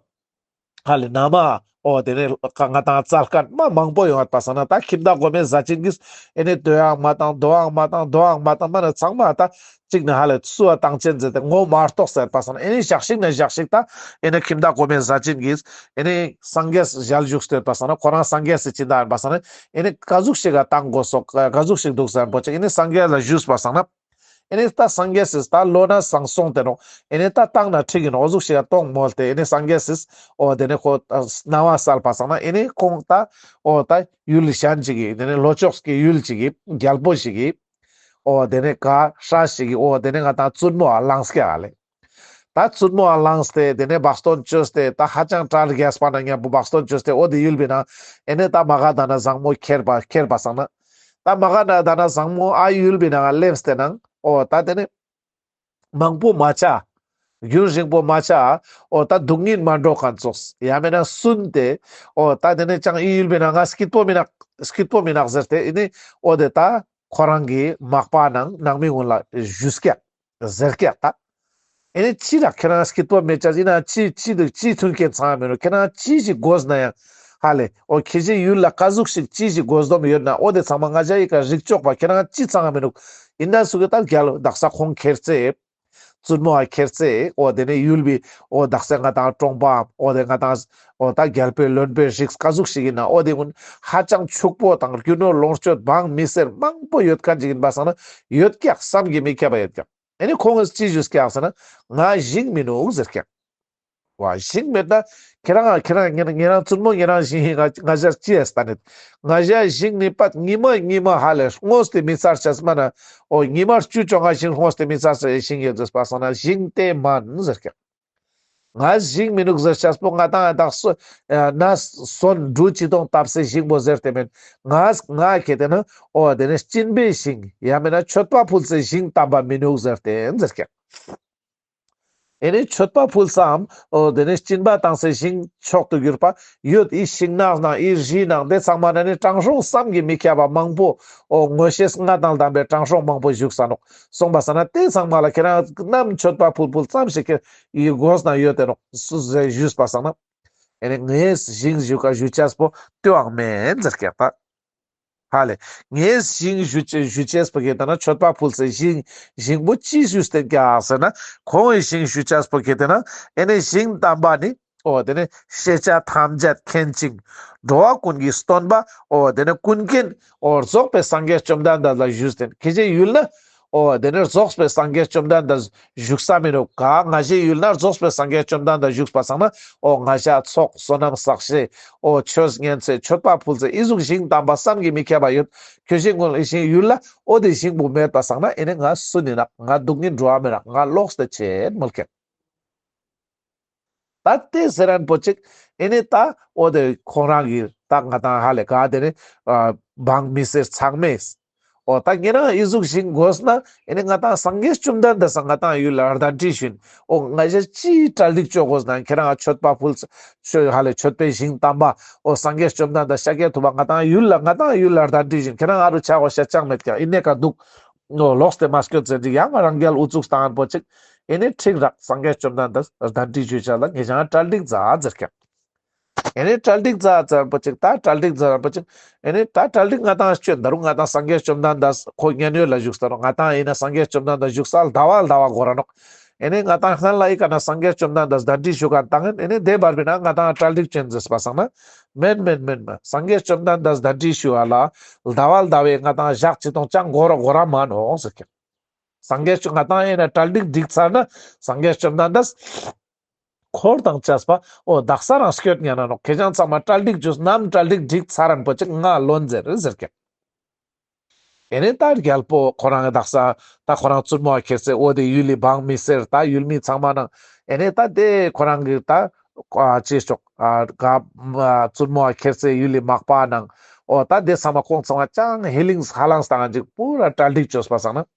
ཧ་ལེ་ན་མ་ འོ་དེ་ནས་ང་ཏང་རྩལ་མཁན་མ་མང་པོ་ཡོང་བ་པ་སང་ན། ད་ཁྱིམ་བདག་གོ་མའི་བཟའ་ཆེན་གྱིས་ཨེ་ནས་དོའང་མ་བཏང་དོའང་མ་བཏང་དོའང་མ་བཏང་མ་ན་ཚང་མ་ད་གཅིག་ན་ཧ་ལས་སུ་བ་བཏང་ཆེན་ཟེར་ཏེ་ངོ་མ་གཏོགས་ཟེར་པ་སང་ན། ཨེ་ནས་ཞག་ཞིག་ན་ཞག་ཞིག་ད་ཨེ་ནས་ཁྱིམ་བདག་གོ་མའི་བཟའ་ཆེན་གྱིས་ཨེ་ནས་སངས་རྒྱས་ཞལ་བཞུགས་ཏེ་ཡོད་པ་སང་ན། ཁོ་རང་སངས་རྒྱས་སི་སྦྱིན་བདག་ཡིན་པ་སང་ན། ཨེ་ནས་ག་ཟུག་ཞིག་ག་བཏང་དགོས་སོག་ག་ཟུག་ཞིག་འདུག་ཟེར་པོ་ཅིག་ཨེ་ནས་སངས་རྒྱས་ལ་ཞུས་པ་སང་ན། ཨེ་ནས་ད་སངས་རྒྱས་སིས་ད་ལོ་ན་བཟང་སོང་སྟེ་ནོག་ཨེ་ནས་ད་བཏང་ན་འགྲིག་གི་ནོག་འོ་ཟུག་ཞིག་ག་གཏོང་མོལ་ཏེ། ཨེ་ནས་སངས་རྒྱས་སིས་འོ་དེ་ནས་ཁོ་གནང་བ་སལ་པ་སང་ན། ཨེ་ནས་ཁོང་ད་འོ་ད་ཡུལ་གཞན་ཅིག་གི་དེ་ནས་ལྷོ་ཕྱོགས་ཀྱི་ཡུལ་ཅིག་གི་རྒྱལ་པོ་ཞིག་གི་འོ་དེ་ནས་ག་ཧྲ་ཞིག་གི་འོ་དེ་ནས་ང་ཏང་བཙུན་མོ་ཨ་བླངས་ཀྱག་ལེ། ད་བཙུན་མོ་ཨ་བླངས་ཏེ་དེ་ནས་བག་སྟོན་བཅོས་ཏེ། ད་ཧ་ཅང་གྲལ་རྒྱས་པ་ན་མཉམ་པོ་བག་སྟོན་བཅོས་ཏེ། འོ་དེ་ཡུལ་པའི་ནང་ཨེ་ནས་ད་མ་ག་དྷ་ན་བཟང་མོ་ཁྱེར་པ་ཁྱེར་པ་སང་ན། ད་མ་ག་དྷ་ན་བཟང་མོ་ཨ་ཡུལ་པའི་ནང་སླེབས་ཏེ་ནང་འོ་ད་དེ་ནས་མང་པོ་མ་ཆ། རྒྱུན་རིང་པོ་མ་ཆ། འོ་ད་སྡུག་བསྔལ་མ་འགྲོ་མཁན་ཙོགས་ཡང་མེད་ན་སུན་ཏེ། འོ་ད་དེ་ནས་ཅང་ཨི་ཡུལ་པའི་ནང་ང་སྐྱིད་པོ་མི་ནོག་སྐྱིད་པོ་མི་ནོག་ཟེར་ཏེ། ཨེ་ནས་འོ་དེ་ད་ཁོ་རང་གི་མག་པ་ནང་ནང་མི་ཀུན་ལ་ཞུས་ཀྱག་ཟེར་ཀྱག་ད། ཨེ་ནས་ཅི་ར་ཁྱེད་རང་སྐྱིད་པོ་མེད་ཅག་ཡིན་ན་ཅི་ཅི་འདུག་ཅི་མཐུན་རྐྱེན་ཚང་མེད་ནོག་ཁྱེད་རང་ཅི་ཞིག་དགོས་ན་ཡང་ཧ་ལས། འོ་ཁྱེད་ཅག་ཡུལ་ལ་ག་ཟུག་ཞིག་ཅི་ཞིག་དགོས་འདོམས་ཡོད་ན། འོ་དེ་ཚང་མ་ང་ཞ་ཡི་ཀ་རིག་ཅོག་པ་ཁྱེད་རང་ཅི་ཚང་མེད་ནོག་ཡིན་ན་སུ་གི་ད་རྒྱལ་དག་ས་ཁོང་ཁྱེར་ཚེ། བཙུན་མོ་ཨ་ཁྱེར་ཚེ། འོ་དེ་ནས་ཡུལ་པའི་འོ་དག་ས་ང་ཏང་གྲོང་པའམ་འོ་དེ་ང་ཏང་འོ་ད་རྒྱལ་པོའི་བློན་པོའི་རིགས་ག་ཟུག་ཞིག་ཡིན་ན། འོ་དེ་ཀུན་ཧ་ཅང་ཕྱུག་པོ་དང་རྒྱུ་ནོར་ལོངས་སྤྱོད་འབངས་མི་སེར་མང་པོ་ཡོད་མཁན་ཅིག་ཡིན་པ་སང་ན། ཡོད་ཀྱག་བསམ་གྱིས་མི་ཁྱབ་པ་ཡོད་ཀྱག་ཨེ་ནས་ཁོང་གིས་ཅི་ཞུས་ཀྱག་ཟེར་ན། ང་ཞིང་མི་ནུག་ཟེར་ཀྱག་བ་ཞིང་མེད་ན་ཁྱེད་རང་ཁྱེད་རང་ཉེ་ཉེ་རང་བཙུན་མོ་ཉེ་རང་ཞིང་ང་ང་ཞ་ཅི་ཡས་ད་ནི། ང་ཞ་ཞིང་ནི་པད་ཉི་མ་ཉི་མ་ཧ་ལས་སྔོས་ཏེ་མི་ཚར་ཆས་མ་ན། འོ་ཉི་མ་བཅུ་བཅོ་ལྔ་ཞིང་སྔོས་ཏེ་མི་ཚར་ཆས་ཞིང་ཡོད་ཟེར་པ་སང་ན། ཞིང་དེ་མན་ཟེར་ཀྱག་ང་ཞིང་མི་ནུག་ཟེར་ཆས་པོ་ང་ཏང་ཡང་དག་སོ་ན་སོན་འབྲུ་ཅི་དོང་བཏབ་སའི་ཞིང་པོ་ཟེར་ཏེ་མེན། ང་ང་ཁེ་ཏེ་ན་འོ་དེ་ནས་སྦྱིན་པའི་ཞིང་ཡང་མེན་ན་མཆོད་པ་ཕུལ་སའི་ཞིང་དམ་པ་མི་ནུག་ཟེར་ཏེ་ཟེར་ཀྱག་ཨེ་ནས་མཆོད་པ་ཕུལ་སའམ་འོ་དེ་ནས་སྦྱིན་པ་བཏང་སའི་ཞིང་མཆོག་ཏུ་གྱུར་པ་ཡོད། ཨི་ཤིང་ནགས་ནང་ཨི་རི་ནང་དེ་ཚང་མ་ན་ནི་དྲང་སྲོང་བསམ་གྱིས་མི་ཁྱབ་པ་མང་པོ། འོ་མངོན་ཤེས་ལྔ་དང་ལྡན་པའི་དྲང་སྲོང་མང་པོ་བཞུགས་ས་ནོག་སོང་པ་སང་ན་དེ་ཚང་མ་ལ་ཁྱེད་རང་ནམ་མཆོད་པ་ཕུལ་ཕུལ་ཙམ་ཞིག་ཁྱེད་ཡི་དགོས་ན་ཡོད་དེ་ནོག་སུ་ཟེར་ཞུས་པ་སང་ན། ཨེ་ནས་ངའི་ཞིང་ཞུ་ཀ་ཞུ་ཆས་པོ་ལྟོས་ཨང་མེན་ཟེར་ཀྱག་ད། ཧ་ལས། ངའི་ཞིང་ཞུ་ཆས་ཞུ་ཆས་པོ་ཁེ་ཏེ་ན་མཆོད་པ་ཕུལ་སའི་ཞིང་ཞིང་པོ་ཅི་ཞུས་ཏེ་ཀྱག་ཟེར་ན། ཁོང་གི་ཞིང་ཞུ་ཆས་པོ་ཁེ་ཏེ་ན་ཨེ་ནས་ཞིང་དམ་པ་ནི། འོ་དེ་ནས་ཤེས་བྱ་ཐམས་ཅད་མཁྱེན་ཅིང་འགྲོ་བ་ཀུན་གྱི་སྟོན་པ། འོ་དེ་ནས་ཀུན་མཁྱེན། འོ་རྫོགས་པའི་སངས་རྒྱས་བཅོམ་ལྡན་འདས་ལ་ཞུས་ཏེ་ཁྱེད་ཅག་ཡུལ་ན། འོ་དེ་ནས་རྫོགས་པའི་སངས་རྒྱས་བཅོམ་ལྡན་འདས་བཞུགས་ས་མི་ནུག་ག་ང་ཞའི་ཡུལ་ན་རྫོགས་པའི་སངས་རྒྱས་བཅོམ་ལྡན་འདས་བཞུགས་པ་སང་ན། འོ་ང་ཞ་ཚོགས་བསོད་ནམས་བསགས་ཤེས། འོ་ཆོས་ཉན་ཚེ་མཆོད་པ་ཕུལ་ཚེ་ཨི་ཟུག་ཞིང་དམ་པ་བསམ་གྱིས་མི་ཁྱབ་པ་ཡོད། ཁྱོད་ཞིག་ངོ་ལ་ཞིང་ཡུལ་ལ་འོ་དེ་ཞིང་པོ་མེད་པ་སང་ན་ཨེ་ནས་ང་སུ་ནི་ནག་ང་སྡུག་བསྔལ་འགྲོ་བ་མི་ནག་ང་ལོག་སྟེ་ཆེད་མོལ་ཀྱག་ད་དེ་ཟེར་རན་པོ་ཅིག་ཨེ་ནས་ད་འོ་དེ་ཁོང་རང་གི་ད་ང་ཏང་ཧ་ལས་ག་དེ་ནས་འབངས་མི་སེར་ཚང་མས། འོ་ད་ཉེ་རང་ཨི་ཟུག་ཞིང་དགོས་ན་ཨེ་ནས་ང་ཏང་སངས་རྒྱས་བཅོམ་ལྡན་འདས་ང་ཏང་ཡུལ་ལ་གདན་འདྲེན་ཞུ་ཡིན། འོ་ང་ཞ་ཅི་གྲ་སྒྲིག་བཅོ་དགོས་ན་ཁྱེད་རང་མཆོད་པ་ཕུལ་ཆོས་ཧ་ལས་མཆོད་པའི་ཞིང་དམ་པ་འོ་སངས་རྒྱས་བཅོམ་ལྡན་འདས་ཤཱཀྱ་ཐུབ་པ་ང་ཏང་ཡུལ་ལ་ང་ཏང་ཡུལ་ལ་གདན་འདྲེན་ཞུ་ཡིན། ཁྱེད་རང་ཨ་རུ་ཆ་གོ་ཤ་ཅང་མེད་ཀྱག་ཨེ་ནས་ག་འདུག་འོ་ལོག་སྟེ་མ་སྐྱོད་ཟེར་ཅིག་ཡང་རང་རྒྱལ་ཨུ་ཚུགས་བཏང་པོ་ཅིག་ཨེ་ནས་འགྲིག་རག་སངས་རྒྱས་བཅོམ་ལྡན་འདས་གདན་འདྲེན་ཞུ་ཆ་ལ་ངེད་ཅག་གྲ་སྒྲིག་མཛད་ཟེར་ཀྱག་ཨེ་ནས་གྲ་སྒྲིག་མཛད་མཛད་པོ་ཅིག་ད་གྲ་སྒྲིག་མཛད་པོ་ཅིག་ཨེ་ནས་ད་གྲ་སྒྲིག་ང་ཏང་སྐྱོད་ད་རུང་ང་ཏང་སངས་རྒྱས་བཅོམ་ལྡན་འདས་ཁོ་མཉན་ཡོད་ལ་བཞུགས་ས་ནོག་ང་ཏང་ཨེ་ནས་སངས་རྒྱས་བཅོམ་ལྡན་འདས་བཞུགས་ས་ལ་ཟླ་བ་ལ་ཟླ་བ་འགོར་ར་ནོག་ཨེ་ནས་ང་ཏང་སྔན་ལ་ཨི་ཀ་ན་སངས་རྒྱས་བཅོམ་ལྡན་འདས་གདན་འདྲེན་ཞུ་ག་བཏང་ཨེ་ནས་དེ་བར་བི་ན་ང་ཏང་གྲ་སྒྲིག་ཅན་ཟེར་པ་སང་ན། མེན་མེན་མེན་མེན། སངས་རྒྱས་བཅོམ་ལྡན་འདས་གདན་འདྲེན་ཞུ་བ་ལ་ཟླ་བ་ལ་ཟླ་བའི་ང་ཏང་ཞག་ཅི་དང་ཅང་འགོར་ར་འགོར་ར་མ་ནོག་ཟེར་ཀྱག་སངས་རྒྱས་བཅོ་ང་ཏང་ཨེ་ནས་གྲ་སྒྲིག་འགྲིག་ཚར་ན་སངས་རྒྱས་བཅོམ་ལྡན་འདས་འཁོར་དང་བཅས་པ་འོ་དག་ས་རང་སྐྱོད་ཉན་ན་ནོག་ཁྱེད་ཅག་ཚང་མ་གྲ་སྒྲིག་བཅོས་ནམ་གྲ་སྒྲིག་འགྲིག་ཚར་རན་པོ་ཅིག་ང་ལོན་ཟེར་ཟེར་ཀྱག་ཨེ་ནས་ད་རྒྱལ་པོ་ཁོ་རང་གི་དག་ས་ད་ཁོ་རང་བཙུན་མོ་ཁྱེར་ཚེ་འོ་དེ་ཡུལ་ལི་འབངས་མི་སེར་ད་ཡུལ་མི་ཚང་མ་ནང་ཨེ་ནས་ད་དེ་ཁོ་རང་གི་ད་ཅེས་ཆོག་ག་བཙུན་མོ་ཁྱེར་ཚེ་ཡུལ་ལི་མག་པ་ནང་འོ་ད་དེ་ཚང་མ་ཁོང་ཚང་མ་ཅང་ཧེ་ལིང་ཧ་ལངས་བཏང་ཅིག་པུ་ར་གྲ་སྒྲིག་བཅོས་པ་སང་ན།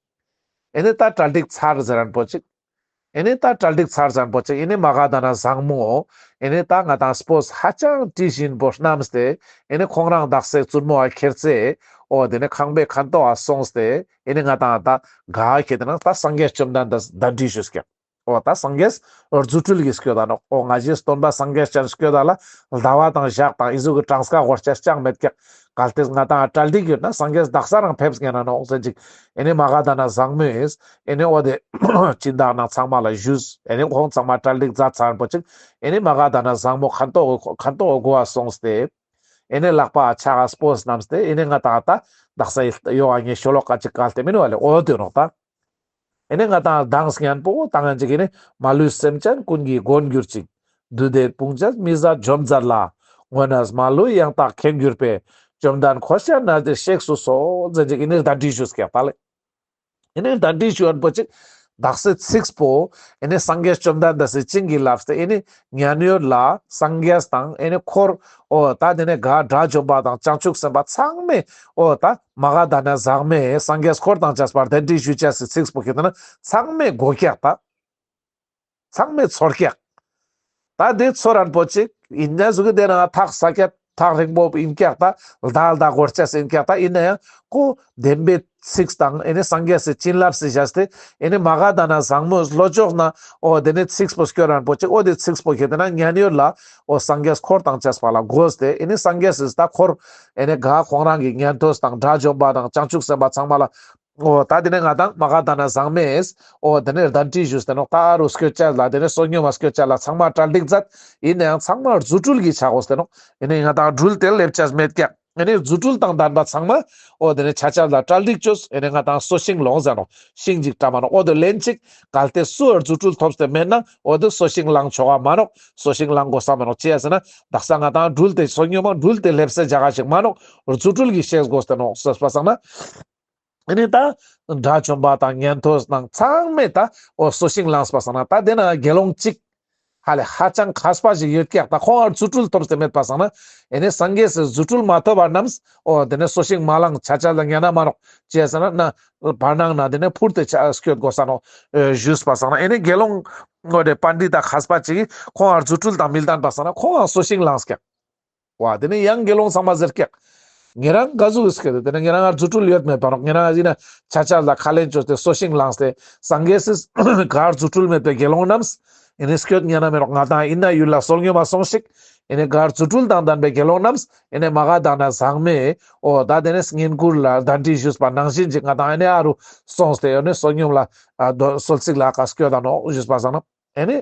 ཨེ་ནས་ད་གྲ་སྒྲིག་ཚར་ཟེར་རན་པོ་ཅིག་ཨེ་ནས་ད་གྲ་སྒྲིག་ཚར་ཟེར་རན་པོ་ཅིག་ཨེ་ནས་མ་ག་དྷ་ན་བཟང་མོ་ཨེ་ནས་ད་ང་ཏང་སྤོས་ཧ་ཅང་དྲི་ཞིམ་པོ་བསྣམས་ཏེ་ཨེ་ནས་ཁོང་རང་དག་ས་བཙུན་མོ་ཨ་ཁྱེར་ཚེ་འོ་དེ་ནས་ཁང་པའི་ཁ་ཐོག་ཨ་སོང་སྟེ་ཨེ་ནས་ང་ཏང་ད་ག་ཁེ་ཏེ་ན་ད་སངས་རྒྱས་བཅོམ་ལྡན་འདས་གདན་འདྲེན་ཞུས་ཀྱག་འོ་ད་སངས་རྒྱས་རྫུ་འཕྲུལ་གྱི་སྐྱོད་ད་ནོག། འོ་ང་ཞའི་སྟོན་པ་སངས་རྒྱས་ཅན་སྐྱོད་ད་ལ་ཟླ་བ་དང་ཞག་དང་ཨི་ཟུག་གི་གྲངས་ཀ་འགོར་ཆ་ཅང་མེད་ཀྱག། གལ་ཏེ་ང་དང་གྲ་སྒྲིག་ཡོད་ན་སངས་རྒྱས་དག་ས་རང་ཕེབས་ཉན་ན་ནོག་ཟེར་ཅིག། ཨེ་ནེ་མ་ག་དྷ་ན་བཟང་མོས་ཨེ་ནེ་འོ་དེ་སྦྱིན་བདག་ནང་ཚང་མ་ལ་ཞུས། ཨེ་ནེ་ཁོང་ཚང་མ་གྲ་སྒྲིག་མཛད་ཚར་པོ་ཅིག། ཨེ་ནེ་མ་ག་དྷ་ན་བཟང་མོ་ཁ་མདོ་ཁ་མདོ་གོ་བ་སོང་སྟེ། ཨེ་ནེ་ལག་པ་ཕྱག་ག་སྤོས་བསྣམས་ཏེ་ཨེ་ནེ་ང་དང་ད་དག་ས་ཡོག་ག་ངས་ཤོ་ལོ་ཀ་ཅིག་བཀལ་ཏེ་མིན་བ་ལེ། འོ་དེ་ནོག་ད། ཨེ་ནེ་ང་དང་མདང་སྙན་པོ་བཏང་ཡང་ཅིག་ཨེ་ནེ་མ་ལུས་སེམས་ཅན་ཀུན་གྱི་མགོན་གྱུར་ཅིང་། བདུད་སྡེ་དཔུང་བཅས་མི་བཟད་འཇོམས་མཛད་ལ། དངོས་གནས་མ་ལུས་ཡང་དག་མཁྱེན་གྱུར་པའི། བཅོམ་ལྡན་འཁོར་བཅས་རྣམས་ཀྱིས་གཤེགས་སུ་གསོལ། ཟེར་ཅིག་ཨེ་ནེ་གདན་འདྲེན་ཞུས་ཀྱག་ད་ལེ། ཨེ་ནེ་གདན་འདྲེན་ཞུ་ཡོན་པོ་ཅིག་དག་སའི་ཚིགས་པོ་ཨེ་ནེ་སངས་རྒྱས་བཅོམ་ལྡན་འདས་སི་བྱིན་གྱིས་བརླབས་ཏེ་ཨེ་ནེ་མཉན་ཡོད་ལ་སངས་རྒྱས་དང་ཨེ་ནེ་འཁོར་འོ་ད་དེ་ནེ་ག་དགྲ་བཅོམ་པ་དང་བྱང་ཆུབ་སེམས་དཔའ་ཚང་མས་འོ་ད་མ་ག་དྷ་ན་བཟང་མོས་སངས་རྒྱས་འཁོར་དང་བཅས་པར་གདན་འདྲེན་ཞུ་ཅེས་སི་ཚིགས་པོ་ཁེ་ཏེ་ན་ཚང་མས་གོ་ཀྱག་ད། ཚང་མས་ཚོར་ཀྱག། ད་དེ་ཚོར་རན་པོ་ཅིག་ཨིན་ན་ཟུག་གི་དེ་ན་ཐག་ས་ཀྱག་ཐག་རིང་པོ་ཨིན་ཀྱག་ད་ལྡ་ལྡ་འགོར་ཅེས་ཨིན་ཀྱག་ད། ཨིན་ན་ཡང་ཁོ་བདེན་པའི་ཚིགས་དང་ཨེ་ནེ་སངས་རྒྱས་སི་བྱིན་རླབས་སི་བཞག་སྟེ་ཨེ་ནེ་མ་ག་དྷ་ན་བཟང་མོ་ལྷོ་ཕྱོགས་ན་འོ་དེ་ནེ་ཚིགས་པོ་སྐྱོར་རན་པོ་ཅིག། འོ་དེ་ཚིགས་པོ་ཁེ་ཏེ་ན་མཉན་ཡོད་ལ་འོ་སངས་རྒྱས་འཁོར་དང་བཅས་པ་ལ་གོ་སྟེ་ཨེ་ནེ་སངས་རྒྱས་སི་ད་འཁོར་ཨེ་ནེ་ག་ཁོང་རང་གི་ཉན་ཐོས་དང་དགྲ་བཅོམ་པ་དང་བྱང་ཆུབ་སེམས་དཔའ་ཚང་མ་ལ་འོ་ད་དེ་ནེ་ང་དང་མ་ག་དྷ་ན་བཟང་མོས་འོ་དེ་ནེ་གདན་འདྲེན་ཞུས་ཏེ་ནོག། ད་རུ་སྐྱོད་ཅེས་ལ་དེ་ནེ་བསོད་སྙོམས་མ་སྐྱོད་ཅེས་ལ་ཚང་མ་གྲ་སྒྲིག་མཛད། ཨིན་ན་ཡང་ཚང་མ་རྫུ་འཕྲུལ་གྱི་ཆ་གོས་ཏེ་ནོག། ཨེ་ནེ་ང་དང་འགྲུལ་ཏེ་སླེབས་ཅེས་མེད་ཀྱག། ཨེ་ནེ་རྫུ་འཕྲུལ་དང་ལྡན་པ་ཚང་མ་འོ་དེ་ནེ་ཆ་ཅེས་ལ་གྲ་སྒྲིག་ཅོས། ཨེ་ནེ་ང་དང་སོ་ཤིང་ལོངས་ཟེར་ནོག། ཤིང་ཅིག་བཀྲམ་མ་ནོག། འོ་དེ་ལེན་ཅིག། གལ་ཏེ་སུ་རྫུ་འཕྲུལ་ཐོབ་སྟེ་མེད་ན་འོ་དེ་སོ་ཤིང་ལང་ཆོག་ག་མ་ནོག། སོ་ཤིང་ལང་གོས་ས་མ་ནོག། ཅི་ཡ་ཟེར་ན་དག་ས་ང་དང་འགྲུལ་ཏེ་བསོད་སྙོམས་མ་འགྲུལ་ཏེ་སླེབས་སའི་ཇ་ག་ཞིག་མ་ནོག། རྫུ་འཕྲུལ་གྱི་གཤེགས་གོས་ཏེ་ནོག་ཟེར་པ་སང་ན། ཨེ་ནེ་ད་དགྲ་བཅོམ་པ་དང་ཉན་ཐོས་དང་ཚང་མས་ད་འོ་སོ་ཤིང་ལངས་པ་སང་ན་ད་དེ་ན་དགེ་སློང་ཅིག་ཧ་ལས་ཧ་ཅང་མཁས་པ་ཞིག་ཡོད་ཀྱག། ད་ཁོང་ཨ་རྫུ་འཕྲུལ་ཐོབ་སྟེ་མེད་པ་སང་ན་ཨེ་ནེ་སངས་རྒྱས་སི་རྫུ་འཕྲུལ་མ་ཐོབ་པ་རྣམས་འོ་དེ་ནེ་སོ་ཤིང་མ་ལང་ཆ་ཅེས་ལ་ཉན་ན་མ་ནོག། ཅི་ཡ་ཟེར་ན་བར་སྣང་ན་དེ་ནེ་འཕུར་ཏེ་ཆ་སྐྱོད་གོས་ས་ནོག། ཞུས་པ་སང་ན་ཨེ་ནེ་དགེ་སློང་འོ་དེ་པཎྜི་ཏ་མཁས་པ་ཅིག་གིས་ཁོང་ཨ་རྫུ་འཕྲུལ་དང་མི་ལྡན་པ་སང་ན་ཁོང་ཨ་སོ་ཤིང་ལངས་ཀྱག། བ་དེ་ནེ་ཡང་དགེ་སློང་ཚང་མ་ཟེར་ཀྱག། ཉེ་རང་ག་ཟུག་གི་སྐད་དེ་ནེ་ཉེ་རང་ང་རྫུ་འཕྲུལ་ཡོད་མེད་པ་ནོག། ཉེ་རང་ཨིན་ན་ཆ་ཅེས་ལ་ཁས་ལེན་ཅོས་ཏེ་སོ་ཤིང་ལངས་ཏེ་སངས་རྒྱས་སི་ག་རྫུ་འཕྲུལ་མེད་པའི་དགེ་སློང་རྣམས་ཨེ་ནེ་སྐྱོད་ཉན་ན་མེད་ནོག། ང་དང་ཨིན་ན་ཡུལ་ལ་བསོད་སྙོམས་མ་སོང་ཞིག། ཨེ་ནེ་ག་རྫུ་འཕྲུལ་དང་ལྡན་པའི་དགེ་སློང་རྣམས་ཨེ་ནེ་མ་ག་དྷ་ན་བཟང་མོས་འོ་ད་དེ་ནེ་བསྙེན་བཀུར་ལ་གདན་འདྲེན་ཞུས་པ་ནང་བཞིན་ཅིག་ང་དང་ཨེ་ནེ་ཨ་རུ་སོང་སྟེ་ཨེ་ནེ་བསོད་སྙོམས་ལ་ཨ་དོ་གསོལ་ཚིགས་ལ་ཀ་སྐྱོད་ད་ནོག་ཞུས་པ་སང་ན་ཨེ་ནེ།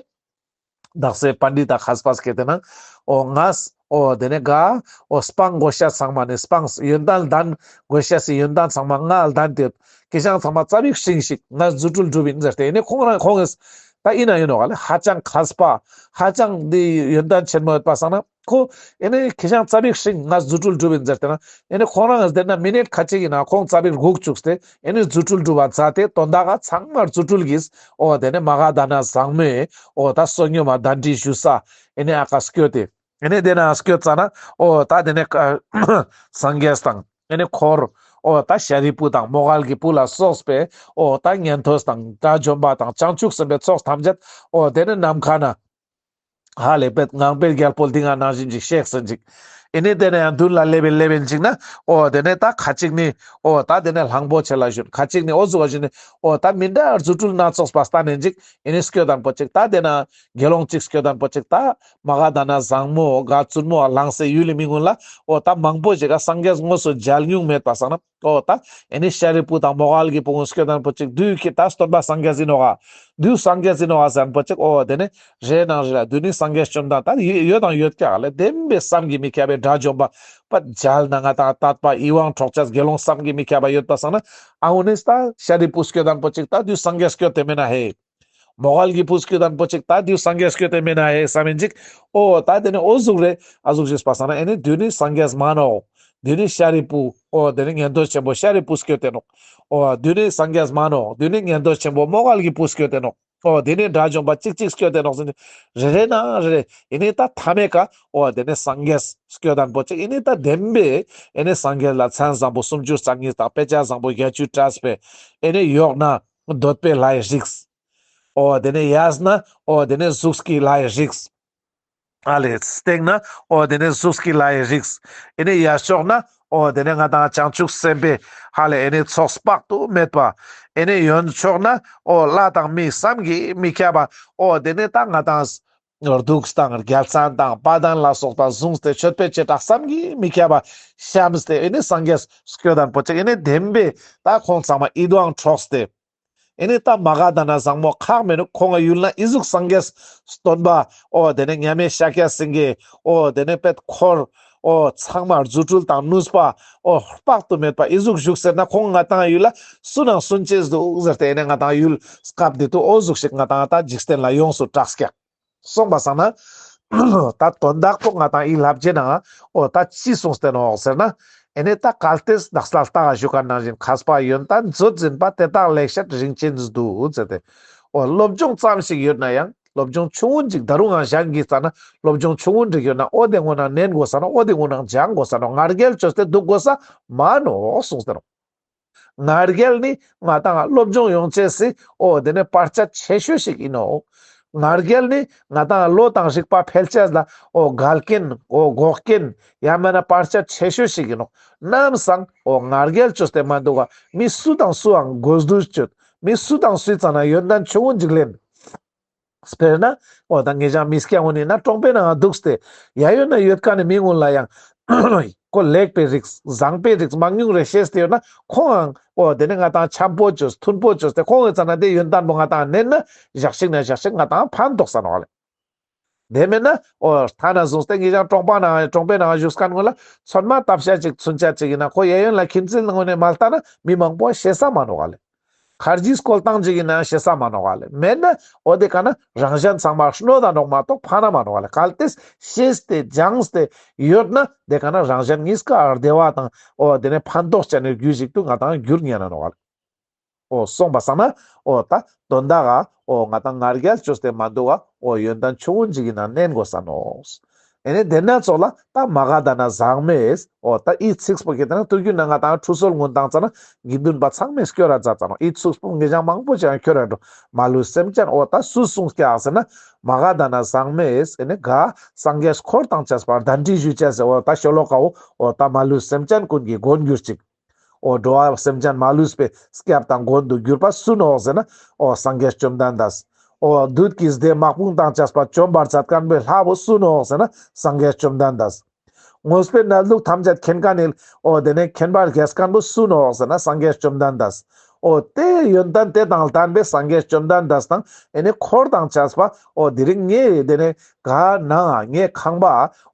དག་སའི་པཎྜི་ཏ་མཁས་པ་སྐད་དེ་ན། འོ་ངས་འོ་དེ་ནེ་ག་འོ་སྤང་དགོས་ཤེས་ཚང་མ་ནི་སྤངས། ཡོན་ཏན་ལྡན་དགོས་ཤེས་སི་ཡོན་ཏན་ཚང་མ་ངས་ལྡན་ཏེ་ཡོད། ཁྱེད་ཅག་ཚང་མ་རྩ་བའི་ཤིང་ཞིག། ངས་རྫུ་འཕྲུལ་སྒྲུབ་ཡིན་ཟེར་ཏེ་ཨེ་ནེ་ཁོང་རང་ཁོང་ངིས་ད་ཨིན་ན་ཨིན་ནོག་ལེ། ཧ་ཅང་མཁས་པ་ཧ་ཅང་དེ་ཡོན་ཏན་ཆེན་མོ་ཡོད་པ་སང་ན་ཁོ་ཨེ་ནེ་ཁྱེད་ཅག་རྩ་བའི་ཤིང་ངས་རྫུ་འཕྲུལ་སྒྲུབ་ཡིན་ཟེར་ཏེ་ན། ཨེ་ནེ་ཁོང་རང་ངིས་དེ་ན་མི་ནཊ་ཁ་ཅིག་ཨིན་ན་ཁོང་རྩ་བའི་སྒུག་བཅུག་སྟེ་ཨེ་ནེ་རྫུ་འཕྲུལ་སྒྲུབ་པ་མཛད་དེ་དོན་དག་ག་ཚང་མ་རྫུ་འཕྲུལ་གྱིས་འོ་དེ་ནེ་མ་ག་དྷ་ན་བཟང་མོས་འོ་ད་བསོད་སྙོམས་མ་གདན་འདྲེན་ཞུ་ས་ཨེ་ནེ་ཨ་ཀ་སྐྱོད་དེ་ཨེ་ནེ་དེ་ན་སྐྱོད་ཙ་ན་འོ་ད་དེ་ནེ་སངས་རྒྱས་དང་ཨེ་ནེ་འཁོར་འོ་ད་ཤཱ་རིའི་བུ་དང་མོའུ་འགལ་གྱི་བུ་ལ་སོགས་པའི་འོ་ད་ཉན་ཐོས་དང་དགྲ་བཅོམ་པ་དང་བྱང་ཆུབ་སེམས་དཔའི་ཚོགས་ཐམས་ཅད་འོ་དེ་ནེ་ནམ་མཁའ་ན། ཧ་ལས་པའི་ངང་པའི་རྒྱལ་པོ་འདི་ང་ནང་བཞིན་ཅིག་གཤེགས་ཟིན་ཅིག། ཨེ་ནེ་དེ་ནེ་ཡང་མདུན་ལ་སླེབས་པའི་སླེབས་པའི་ཅིག་ན། འོ་དེ་ནེ་ད་ཁ་ཅིག་ནི། འོ་ད་དེ་ནེ་གླང་པོ་ཆེ་ལ་ཞོན། ཁ་ཅིག་ནི་འོ་ཟུག་ག་ཞོན་ནི། འོ་ད་མི་འདྲ་རྫུ་འཕྲུལ་སྣ་ཚོགས་པ་སྟན་ནེ་ཅིག། ཨེ་ནེ་སྐྱོད་དན་པོ་ཅིག། ད་དེ་ན་དགེ་སློང་ཅིག་སྐྱོད་དན་པོ་ཅིག། ད་མ་ག་དྷ་ན་བཟང་མོ་ག་བཙུན་མོ་ལངས་སའི་ཡུལ་ལི་མི་ཀུན་ལ། འོ་ད་མང་པོ་ཞིག་ག་སངས་རྒྱས་དངོས་སུ་མཇལ་མྱོང་མེད་པ་སང་ན། འོ་ད་ཨེ་ནེ་ཤཱ་རིའི་བུ་དང་མོའུ་འགལ་གྱི་བུ་ཀུན་སྐྱོད་དན་པོ་ཅིག། དུས་ཀྱི་ད་སྟོན་པ་སངས་རྒྱས་ཨིན་ནོག་ག། དུས་སངས་རྒྱས་ཨིན་ནོག་ག་ཟེར་པོ་ཅིག། འོ་དེ་ནེ་རེ་ནང་རེ་ལ་དུས་ནི་སངས་རྒྱས་བཅོམ་ལྡན་ད་ཡོད་དང་ཡོད་ཀྱག་ལེ། བདེན་པའི་བསམ་གྱིས་མི་ཁྱབ་པའི་དགྲ་བཅོམ་པ་པ་མཇལ་ན་ང་དང་དད་པ་ཡིད་དབང་འཕྲོག་ཅེས་དགེ་སློང་བསམ་གྱིས་མི་ཁྱབ་པ་ཡོད་པ་སང་ན། ཨ་འོ་ནེ་ད་ཤཱ་རིའི་བུ་སྐྱོད་དན་པོ་ཅིག། ད་དུས་སངས་རྒྱས་སྐྱོད་དེ་མེན་ན་ཧེ། མོའུ་འགལ་གྱི་བུ་སྐྱོད་དན་པོ་ཅིག། ད་དུས་སངས་རྒྱས་སྐྱོད་དེ་མེན་ན་ཧེ་བསམ་ཡིན་ཅིག། འོ་ད་དེ་ནེ་འོ་ཟུག་རེ་ཨ་ཟུག་ཞུས་པ་སང་ན་ཨེ་ནེ་དུས་ནི་སངས་རྒྱས་མན་ནོག། དུས་ནི་ཤཱ་རིའི་བུ། འོ་དེ་ནེ་ཉན་ཐོས་ཆེན་པོ་ཤཱ་རིའི་བུ་སྐྱོད་དེ་ནོག། འོ་དུས་ནི་སངས་རྒྱས་མན་ནོག། དུས་ནི་ཉན་ཐོས་ཆེན་པོ་མོའུ་འགལ་གྱི་བུ་སྐྱོད་དེ་ནོག། འོ་དེ་ནེ་དགྲ་བཅོམ་པ་ཅིག་ཅིག་སྐྱོད་དེ་ནོག་ཟེར་ནེ་རེ་རེ་ནང་རེ་རེ། ཨེ་ནེ་ད་མཐའ་མའི་ཀ་འོ་དེ་ནེ་སངས་རྒྱས་སྐྱོད་དན་པོ་ཅིག། ཨེ་ནེ་ད་བདེན་པའི་ཨེ་ནེ་སངས་རྒྱས་ལ་མཚན་བཟང་པོ་སུམ་ཅུ་རྩ་གཉིས་དང་དཔེ་བྱད་བཟང་པོ་བརྒྱད་ཅུ་སྤྲས་པའི། ཨེ་ནེ་འོག་ན་འདོད་པའི་ལྷའི་རིགས། འོ་དེ་ནེ་གཡས་ན་འོ་དེ་ནེ་གཟུགས་ཀྱི་ལྷའི་རིགས། ཨ་ལེ་སྟེང་ན་འོ་དེ་ནེ་གཟུགས་ཀྱི་ལྷའི་རིགས། ཨེ་ནེ་གཡས་ཕྱོགས་ན་ འོ་དེ་ནས་ང་ཏང་བྱང་ཆུབ་སེམས་དཔའི་ཧ་ལས་ཨེ་ནི་ཚོགས་དཔག་ཏུ་མེད་པ་ཨེ་ནི་ཡོན་མཆོག་ན་འོ་ལྷ་དང་མི་བསམ་གྱིས་མི་ཁྱབ་པ། འོ་དེ་ནས་ད་ང་ཏང་གདུགས་དང་རྒྱལ་མཚན་དང་བ་དན་ལ་སོགས་པ་བཟུང་སྟེ་མཆོད་པའི་བྱེ་བྲག་བསམ་གྱིས་མི་ཁྱབ་པ་བཤམས་ཏེ་ཨེ་ནི་སངས་རྒྱས་སྐྱོད་དང་པོ་ཅིག་ཨེ་ནི་བདེན་པའི་ད་ཁོང་ཚང་མ་ཡིད་དབང་འཕྲོགས་ཏེ། ཨེ་ནི་ད་མ་ག་དྷ་ན་བཟང་མོ་ཁག་མེད་ནོག། ཁོང་ངི་ཡུལ་ན་ཨི་ཟུག་སངས་རྒྱས་སྟོན་པ་འོ་དེ་ནས་མཉམ་མེད་ཤཱཀྱ་སེང་གེ་འོ་དེ་ནས་པད་འཁོར་འོ་ཚང་མ་རྫུ་འཕྲུལ་དང་ནུས་པ་འོ་དཔག་ཏུ་མེད་པ་ཨི་ཟུག་བཞུགས་ཟེར་ན་ཁོང་ང་ཏང་ཡུལ་ལ་སུ་ནང་སུན་ཅེས་འདུག་ཟེར་ཏེ་ཨེ་ནི་ང་ཏང་ཡུལ་སྐབས་འདི་དུ་འོ་ཟུག་ཞིག་ང་ཏང་ད་འཇིག་རྟེན་ལ་ཡོངས་སུ་གྲགས་ཀྱག། སོང་པ་སང་ན་ད་དོན་དག་པོ་ང་ཏང་ཨི་ལབ་ཅེ་ན་འོ་ད་ཅི་གསུངས་ཏེ་ནོག་ཟེར་ན། ཨེ་ནི་ད་གལ་ཏེ་ནགས་ལ་ལྟ་ག་ཞུ་ཁན་ནང་བཞིན་མཁས་པ་ཡོན་ཏན་མཛོད་འཛིན་པ་དེ་དག་ལེགས་བཤད་རིན་ཆེན་བསྡུས་ཟེར་ཏེ། འོ་སློབ་སྦྱོང་ཙམ་ཞིག་ཡོད་ན་ཡང་སློབ་སྦྱོང་ཆུང་ངུན་ཅིག་ད་རུང་ཡང་གཞན་གྱི་རྩ་ན་སློབ་སྦྱོང་ཆུང་ངུན་ཅིག་ཡོད་ན་འོ་དེ་ངོ་ན་ནན་དགོས་ས་ནོག། འོ་དེ་ངོ་ན་སྦྱང་དགོས་ས་ནོག། ང་རྒྱལ་བཅོས་ཏེ་འདུག་དགོས་ས་མ་ནོག་གསུངས་ཏེ་ནོག། ང་རྒྱལ་ནི་ང་ཏང་སློབ་སྦྱོང་ཡོང་ཅེས་སི་འོ་དེ་ནས་བར་ཆད་ཆེ་ཤོས་ཤིག་ཡིན་ནོག། ང་རྒྱལ་ནི་ང་ཏང་བློ་དང་རིག་པ་འཕེལ་ཅེས་ལ་འོ་འགལ་རྐྱེན་འོ་འགོག་རྐྱེན་ཡང་མེད་ན་བར་ཆད་ཆེ་ཤོས་ཤིག་ཡིན་ནོག། ནམ་སང་འོ་ང་རྒྱལ་བཅོས་ཏེ་མ་འདུག་ག་མི་སུ་དང་སུའང་དགོས་འདུག་ཅོད། མི་སུ་དང་སུའི་རྩ་ན་ཡོན་ཏན་ཆུང་ངུན་ཅིག་ལེན། དཔེར་ན་འོ་ད་ངེད་ཅག་མི་སྐྱ་ངོ་ནི་ན་གྲོང་པའི་ནང་འདུག་སྟེ་ཡ་ཡོད་ན་ཡོད་ཁན་ནི་མི་ངོ་ལ་ཡང་ཁོ་ལེགས་པའི་རིགས་བཟང་པའི་རིགས་མང་ཉུང་རེ་ཤེས་ཏེ་ཡོད་ན་ཁོང་ངང་འོ་དེ་ནས་ང་ཏང་འཆམ་པོ་བཅོས་མཐུན་པོ་བཅོས་ཏེ་ཁོང་ངི་རྩ་ན་དེ་ཡོན་ཏན་པོ་ང་ཏང་ནན་ན་ཞག་ཞིག་ན་ཞག་ཞིག་ང་ཏང་ཕན་ཐོགས་ས་ནོག་ལེ། དེ་མེད་ན་འོ་ཐ་ན་བཟུང་སྟེ་ངེད་ཅག་གྲོང་པ་ནང་གྲོང་པའི་ནང་བཞུགས་ཁན་ངོ་ལ་ཚོད་མ་བཏབ་ཤ་ཅིག་ཚུན་ཆད་ཅིག་ཡིན་ན་ཁོ་ཡ་ཡོད་ལ་ཁྱིམ་མཚེས་ངོ་ནས་མ་ལྟ་ན་མི་མང་པོ་ཤེས་ས་མ་ནོག་ལེ། ཁ་རྗེས་སྐོལ་སྟངས་ཅིག་ཡིན་ན་ཤེས་ས་མ་ནོག་ལེ། མེད་ན་འོ་དེ་ཀ་ན་རང་གཞན་ཚང་མ་གནོད་ད་ནོག་མ་གཏོགས་ཕན་ན་མ་ནོག་ལེ། གལ་ཏེ་ཤེས་ཏེ་སྦྱངས་ཏེ་ཡོད་ན་དེ་ཀ་ན་རང་གཞན་གཉིས་ཀ་བདེ་བ་དང་འོ་དེ་ནས་ཕན་ཐོགས་ཅན་ནི་རྒྱུ་ཞིག་ཏུ་ང་ཏང་འགྱུར་ཉན་ན་ནོག་ལེ། འོ་སོང་པ་སང་ན་འོ་ད་དོན་དག་ག་འོ་ང་ཏང་ང་རྒྱལ་བཅོས་ཏེ་མ་འདུག་ག་འོ་ཡོན་ཏན་ཆུང་ངུན་ཅིག་ཡིན་ན་ནན་དགོས་ས་ནོག། ཨེ་ནས་དེ་ན་ཚོགས་ལ་ད་མ་ག་དྷ་ན་བཟང་མོས་འོ་ད་ཨི་ཚིགས་པོ་ཁྱེད་དེ་ན་ཐུགས་རྒྱུད་ན་ང་ཏང་ཁྲུས་གསོལ་ངོ་ན་བཏང་ཙ་ན་དགེ་འདུན་པ་ཚང་མས་སྐྱོར་ར་མཛད་ཙ་ནོག། ཨི་ཚིགས་པོ་ངེད་ཅག་མང་པོ་ཅིག་ཡང་ཁྱོད་ར་འགྲོ། མ་ལུས་སེམས་ཅན་འོ་ད་སུས་གསུངས་ཀྱག་ཟེར་ན་མ་ག་དྷ་ན་བཟང་མོས་ཨེ་ནས་ག་སངས་རྒྱས་འཁོར་དང་བཅས་པར་གདན་འདྲེན་ཞུ་ཅེས་ཟེར་འོ་ད་ཤོ་ལོ་ཀ་བོ་འོ་ད་མ་ལུས་སེམས་ཅན་ཀུན་གྱི་མགོན་གྱུར་ཅིག། འོ་འགྲོ་བ་སེམས་ཅན་མ་ལུས་པའི་སྐྱབས་དང་མགོན་དུ་གྱུར་པ་སུ་ནོག་ཟེར་ན་འོ་སངས་རྒྱས་བཅོམ་ལྡན་འདས། འོ་བདུད་ཀྱི་སྡེ་དམག་དཔུང་དང་བཅས་པ་བཅོམ་པར་མཛད་མཁན་པོའི་ལྷ་བོ་སུ་ནོག་ཟེར་ན་སངས་རྒྱས་བཅོམ་ལྡན་འདས། དངོས་པོའི་གནས་ལུགས་ཐམས་ཅད་མཁྱེན་མཁན་ནི་འོ་དེ་ནས་མཁྱེན་པར་རྒྱལ་མཁན་པོ་སུ་ནོག་ཟེར་ན་སངས་རྒྱས་བཅོམ་ལྡན་འདས། འོ་དེ་ཡོན་ཏན་དེ་དང་ལྡན་པའི་སངས་རྒྱས་བཅོམ་ལྡན་འདས་དང་ཨེ་ནས་འཁོར་དང་བཅས་པ་འོ་དེ་རིང་ངས་དེ་ནས་ག་ན་ངས་ཁང་པ་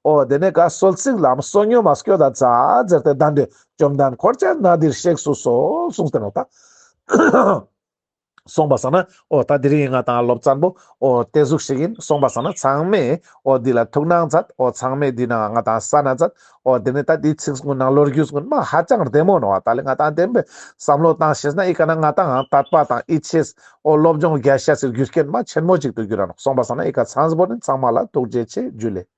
འོ་དེ་ནས་ག་གསོལ་ཚིགས་ལམ་བསོད་སྙོམས་མ་སྐྱོད་ད་ཙ་ཟེར་ཏེ་གདན་འདྲེན་བཅོམ་ལྡན་འཁོར་བཅས་གནས་འདིར་གཤེགས་སུ་གསོལ་གསུངས་ཏེ་ནོག་ད། སོང་པ་སང་ན་འོ་ད་དེ་རིང་ང་ཏང་སློབ་ཚན་པོ་འོ་དེ་ཟུག་ཞིག་ཡིན། སོང་པ་སང་ན་ཚང་མས་འོ་འདི་ལ་ཐུགས་སྣང་མཛད། འོ་ཚང་མས་འདི་ནང་ང་ཏང་ས་ན་མཛད། འོ་དེ་ནས་ད་འདི་ཚིགས་ཀུན་ནང་ལོ་རྒྱུས་ཀུན་མ་ཧ་ཅང་བདེ་མོ་ནོག་ད་ལེ། ང་ཏང་བདེན་པའི་བསམ་བློ་བཏང་ཤེས་ན་ཨི་ཀ་ན་ང་ཏང་དད་པ་དང་ཡིད་ཆེས་འོ་སློབ་སྦྱོང་རྒྱས་ཤེས་སི་རྒྱུ་རྐྱེན་མ་ཆེན་མོ་ཅིག་ཏུ་འགྱུར་ར་ནོག། སོང་པ་སང་ན་ཨི་ཀ་ཚང་པོ་ནི་ཚང་མ་ལ་ཐུགས་རྗེ་ཆེ་ཇུ་ལེ།